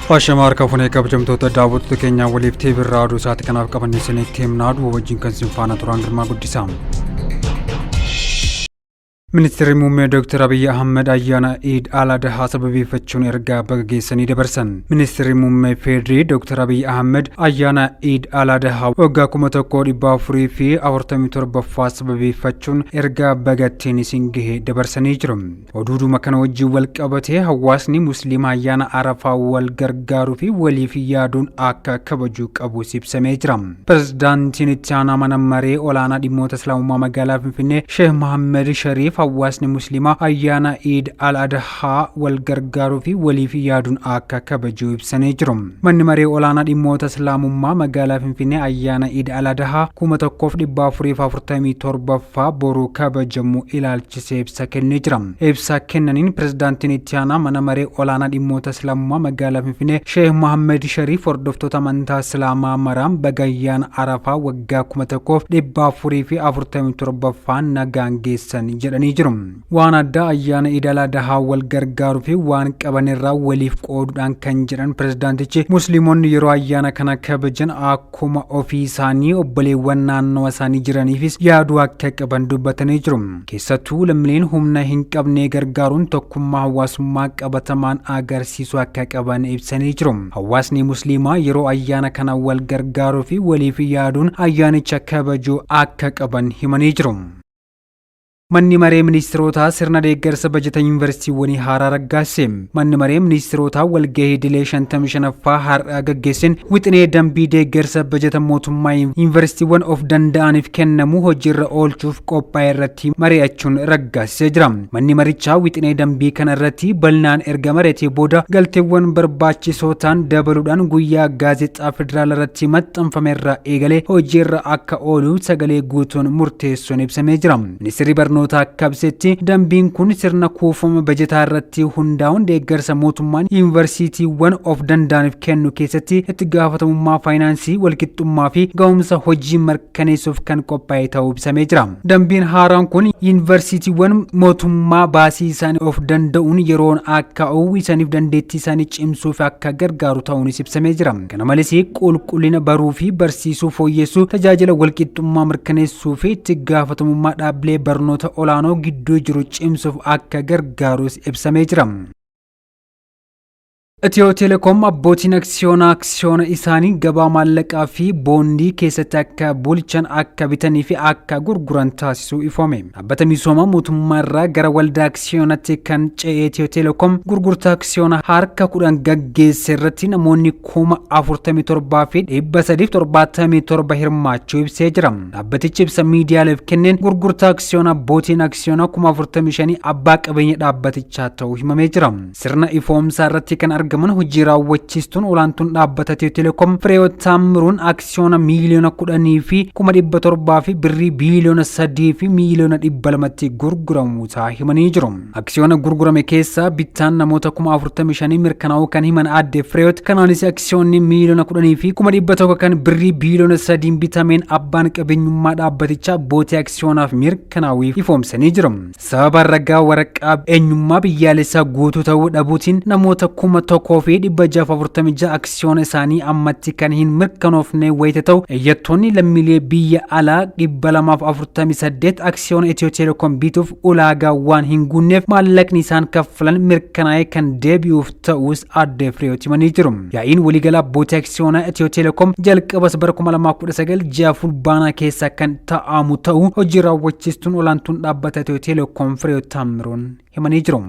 Ashamaa harka fuunee kabajamtoota daawwattoota keenyaa waliif teebirraa oduu isaati kanaaf qabanne isinitti himnaa dhuma wajjin kan isin faana turaan Girmaa Guddisaa. Ministeerri Muummee Dr. Abiyyi Ahmad ayyaana Iid al Adhaa sababeeffachuun ergaa baga geessanii dabarsan. Ministeerri Muummee Feedrii Dr. Abiyyi Ahmad ayyaana Iid al Adhaa waggaa 1447ffaa sababeeffachuun ergaa baga ittiin isin gahe dabarsanii jiru. Oduudhuma kana wajjin wal qabatee hawaasni Musliimaa ayyaana Arafaa wal gargaaruu fi waliif yaaduun akka kabajuu qabus ibsamee jira. Pirezidaantiin itti aanaa mana maree olaanaa dhimmoota Islaamummaa magaalaa Finfinnee Sheekh Mohammed Shariif hawaasni Musliimaa ayyaana Iid al Adhaa wal gargaaruu fi waliif yaaduun akka kabajuu ibsanii jiru. Manni maree olaanaa dhimmoota Islaamummaa magaalaa Finfinnee ayyaana Iid al Adhaa 1447ffaa boru kabajamu ilaalchisee ibsa kennee jira. Ibsa kennaniin pirezidaantiin itti aanaa mana maree olaanaa dhimmoota Islaamummaa magaalaa Finfinnee Sheekh Mohammed Shariif hordoftoota amantaa Islaamaa maraan baga ayyaana Arafaa waggaa 1447ffaan nagaan geessan jedhanii jiru. Waan addaa ayyaana Iid al Adhaa wal gargaaruu fi waan qaban irraa waliif qooduudhaan kan jedhan pirezidaantichi Musliimonni yeroo ayyaana kana kabajan akkuma ofii isaanii obboleewwan naannawa isaanii jiraniifis yaaduu akka qaban dubbatanii jiru. Keessattuu lammiileen humna hin qabne gargaaruun tokkummaa hawaasummaa qabatamaan agarsiisuu akka qaban ibsanii jiru. Hawaasni Musliimaa yeroo ayyaana kana wal gargaaruu fi waliif yaaduun ayyaanicha kabajuu akka qaban himanii jiru. Manni maree ministirootaa sirna deeggarsa bajata yuunivarsiitiiwwanii haaraa raggaasise. Manni maree ministirootaa walgahii idilee 55ffaa har'a gaggeesseen wixinee dambii deeggarsa bajata mootummaa yuunivarsiitiiwwan of danda'aniif kennamu hojiirra oolchuuf qophaa'e irratti mari'achuun raggaasisee jira. Manni marichaa wixinee dambii kana irratti bal'inaan erga mari'atee booda galteewwan barbaachisoo ta'an dabaluudhaan guyyaa gaazexaa federaala irratti maxxanfame irraa eegalee hojiirra akka oolu sagalee guutuun murteessuun ibsamee jira. Ministeerri barnootaa akka ibsetti dambiin kun sirna kuufama bajataa irratti hundaa'uun deeggarsa mootummaan yuunivarsiitiiwwan of danda'aniif kennu keessatti itti gaafatamummaa faayinaansii walqixxummaa fi ga'umsa hojii mirkaneessuuf kan qophaa'e ta'uu ibsamee jira. Dambiin haaraan kun yuunivarsiitiiwwan mootummaa baasii isaanii of danda'uun yeroon akka uwwisaniif dandeettii isaanii cimsuuf akka gargaaru ta'uunis ibsamee jira. Kana malees qulqullina baruu fi barsiisuu fooyyessuu, tajaajila walqixxummaa mirkaneessuu fi itti gaafatamummaa dhaabbilee barnoota olaanoo gidduu jiru cimsuuf akka gargaarus ibsamee jira. Itiyoo Telekoom abbootiin aksiyoonaa aksiyoona isaanii gabaa maallaqaa fi boondii keessatti akka bulchan akka bitanii fi akka gurguran taasisuu ifoome. Dhaabbata misooma mootummaa irraa gara waldaa aksiyoonatti kan ce'e Itiyoo Telekoom gurgurtaa aksiyoona harka 10 gaggeesse irratti namoonni 47,377 hirmaachuu ibsee jira. Dhaabbatichi ibsa miidiyaaleef kenneen gurgurtaa aksiyoona abbootiin aksiyoona 45,000 abbaa qabeenya dhaabbatichaa ta'uu himamee jira. Sirna ifoomsaa irratti kan argaman hojii raawwachiistuun olaantuun dhaabbata Itiyoo Telekoom Fireewoot Taammiruun aksiyoona 10,700,000 fi birrii biiliyoona 3 fi miiliyoona 200tti gurguramuusaa himanii jiru. Aksiyoona gurgurame keessaa bittaan namoota 45,000 mirkanaa'uu kan himan aadde Fireewoot kanaanis aksiyoonni 10,100,000 kan birrii biiliyoona 3n bitameen abbaan qabeenyummaa dhaabbatichaa abbootii aksiyoonaaf mirkanaa'uu ifoomsanii jiru. Sababa ragaa waraqaa eenyummaa biyyaalessaa guutuu ta'uu dhabuutiin namoota 1,646 aksiyoona isaanii ammatti kan hin mirkanoofne wayita ta'u iyyattoonni lammiilee biyya alaa 248 aksiyoona Itiyoo Telekoom bituuf ulaagaa waan hin guunneef maallaqni isaan kaffalan mirkanaa'ee kan deebi'uuf ta'us aadde Fireewoot himanii jiru. Yaa'iin waliigalaa abbootii aksiyoonaa Itiyoo Telekoom jalqabas bara 2019 ji'a fulbaanaa keessa kan ta'amu ta'uu hojii raawwachiistuun olaantuun dhaabbata Itiyoo Telekoom Fireewoot Taammiruun himanii jiru.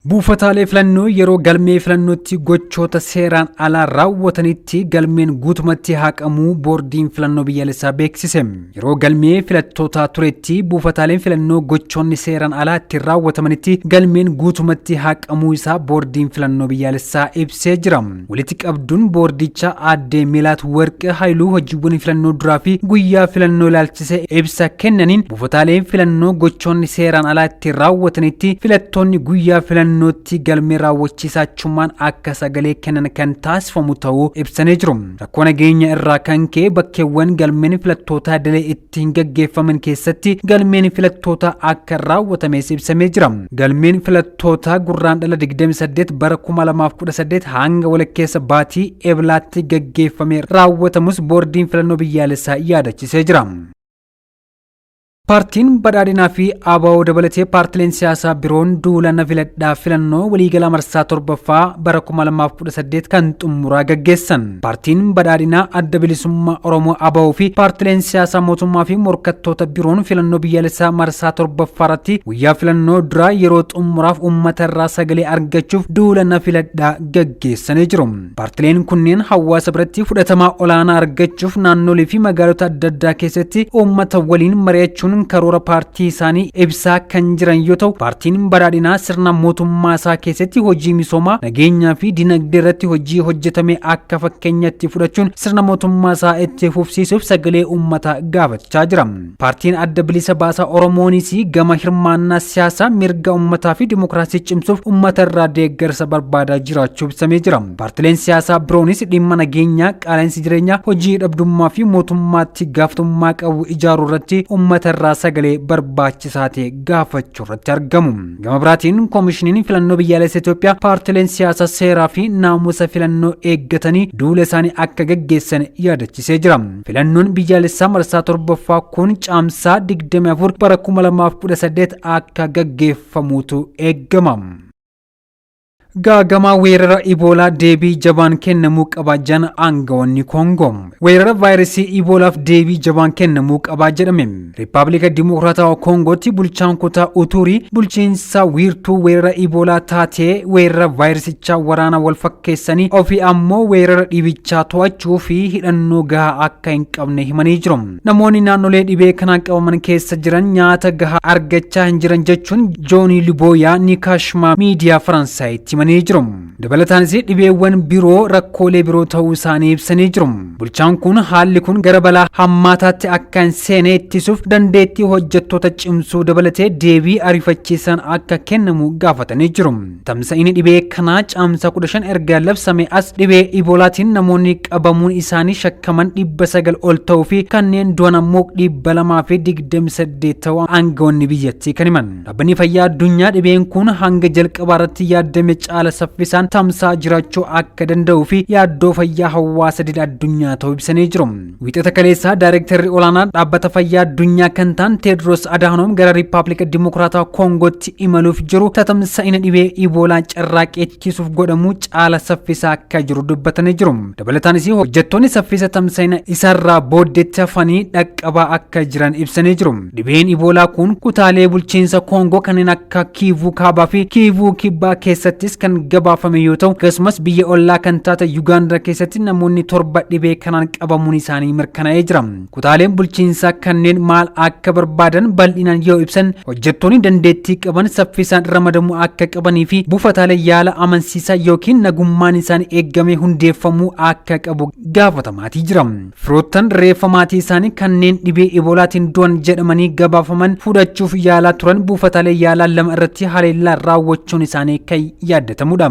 Buufataalee filannoo yeroo galmee filannootti gochoota seeraan alaa raawwatanitti galmeen guutumatti haqamuu boordiin filannoo biyyaalessaa beeksise. Yeroo galmee filattootaa turetti buufataaleen filannoo gochoonni seeraan alaa ittiin raawwatamanitti galmeen guutumatti haqamuu isaa boordiin filannoo biyyaalessaa ibsee jira. Walitti qabduun boordichaa aadde Meelaat Warqee Haayiluu hojiiwwan filannoo duraa fi guyyaa filannoo ilaalchise ibsa kennaniin buufataaleen filannoo gochoonni seeraan alaa ittiin raawwatanitti filattoonni guyyaa filannoo filannootti galmee raawwachiisaa achumaan akka sagalee kennan kan taasifamu ta'uu ibsanii jiru. Rakkoo nageenya irraa kan ka'e bakkeewwan galmeen filattootaa idilee itti hin gaggeeffaman keessatti galmeen filattootaa akka raawwatames ibsamee jira. Galmeen filattootaa Gurraandhala 28 bara 2018 hanga walakkeessa baatii Eblaatti gaggeeffamee raawwatamus boordiin filannoo biyyaalessaa yaadachisee jira. Paartiin Badhaadhinaa fi ABO dabalatee paartileen siyaasaa biroon duula na filadhaa filannoo waliigalaa marsaa torbaffaa bara 2018 kan xumuraa gaggeessan. Paartiin Badhaadhinaa, Adda Bilisummaa Oromoo, ABO fi paartileen siyaasaa mootummaa fi morkattoota biroon filannoo biyyaalessaa marsaa torbaffaa irratti guyyaa filannoo duraa yeroo xumuraaf uummata irraa sagalee argachuuf duula na filadhaa gaggeessanii jiru. Paartileen kunneen hawaasa biratti fudhatamaa olaanaa argachuuf naannolee fi magaalota adda addaa keessatti uummata waliin mari'achuun karoora paartii isaanii ibsaa kan jiran yoo ta'u, paartiin Badhaadhinaa sirna mootummaa isaa keessatti hojii misoomaa, nageenyaa fi dinagdee irratti hojii hojjetame akka fakkeenyatti fudhachuun sirna mootummaa isaa itti fufsiisuuf sagalee uummataa gaafachaa jira. Paartiin Adda Bilisa Baasaa Oromoonis gama hirmaannaa siyaasaa, mirga uummataa fi dimokiraasii cimsuuf uummata irraa deeggarsa barbaadaa jiraachuu ibsamee jira. Paartileen siyaasaa biroonis dhimma nageenyaa, qaala'insi jireenyaa, hojii dhabdummaa fi mootummaatti gaafatamummaa qabu ijaaruu irratti uummata irraa sagalee barbaachisaa ta'e gaafachuu irratti argamu. Gama biraatiin, Koomishiniin Filannoo Biyyaalessa Itoophiyaa paartileen siyaasaa seeraa fi naamusa filannoo eeggatanii duula isaanii akka gaggeessan yaadachisee jira. Filannoon biyyaalessaa marsaa torbaffaa kun Caamsaa 24 bara 2018 akka gaggeeffamuutu eegama. Gaagamaa weerara Iboolaa deebii jabaan kennamuu qaba jedhan aangawoonni Koongoo. Weerara vaayirasii Iboolaaf deebii jabaan kennamuu qabaa jedhame. Riippaabilika Dimokiraatawaa Koongootti bulchaan kutaa Utuurii bulchiinsa wiirtuu weerara Iboolaa taatee weerara vaayirasichaa waraana wal fakkeessanii, ofii ammoo weerara dhibichaa to'achuu fi hidhannoo gahaa akka hin qabne himanii jiru. Namoonni naannolee dhibee kanaan qabaman keessa jiran nyaata gahaa argachaa hin jiran jechuun Joonii Libooyaa Nikaashmaa miidiyaa Faransaayitti himanii jiru. Dabalataanis, dhibeewwan biroo rakkoolee biroo ta'uu isaanii ibsanii jiru. Bulchaan kun haalli kun gara balaa hammaataatti akka hin seene ittisuuf dandeettii hojjettoota cimsuu dabalatee deebii ariifachiisan akka kennamu gaafatanii jiru. Tamsa'inni dhibee kanaa Caamsaa 15 erga labsame as dhibee Iboolaatiin namoonni qabamuun isaanii shakkaman 900 ol ta'uu fi kanneen du'an ammoo 228 ta'uu aangawoonni biyyattii kan himan. Dhaabbanni Fayyaa Addunyaa dhibeen kun hanga jalqabaa irratti yaaddame caala saffisaan tamsa'aa jiraachuu akka danda'uu fi yaaddoo fayyaa hawaasa idil addunyaa ta'uu ibsanii jiru. Wiixata kaleessaa Daayirektarri olaanaa Dhaabbata Fayyaa Addunyaa kan ta'an Teedros Adhaanoom gara Riippaabilika Dimokiraataa Koongootti imaluuf jiru. Tatamsa'ina dhibee Iboolaa carraaqqii ittisuuf godhamu caala saffisaa akka jiru dubbatanii jiru. Dabalataanis, hojjettoonni saffisa tamsa'ina isaarraa booddeetti hafanii dhaqqabaa akka jiran ibsanii jiru. Dhibeen Iboolaa kun kutaalee bulchiinsa Koongoo kanneen akka Kiivuu Kaabaa fi Kiivuu Kibbaa keessattis kan gabaafame yoo ta'u, akkasumas biyya ollaa kan taate Yugaandaa keessatti namoonni torba dhibee kanaan qabamuun isaanii mirkanaa'ee jira. Kutaaleen bulchiinsaa kanneen maal akka barbaadan bal'inaan yoo ibsan, hojjettoonni dandeettii qaban saffisaan ramadamuu akka qabanii fi buufataalee yaala amansiisaa yookiin nagummaan isaanii eegamee hundeeffamuu akka qabu gaafatamaatii jira. Firoottan reeffa maatii isaanii kanneen dhibee Iboolaatiin du'an jedhamanii gabaafaman fudhachuuf yaalaa turan buufataalee yaalaa lama irratti haleellaa raawwachuun isaanii kan yaadatamudha.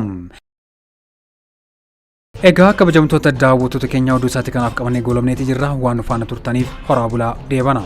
Egaa, kabajamtoota daawwattoota keenya, oduu isaati kanaaf qabannee goolabneeti jirra. Waan nu faana turtaniif horaa bulaa, deebana.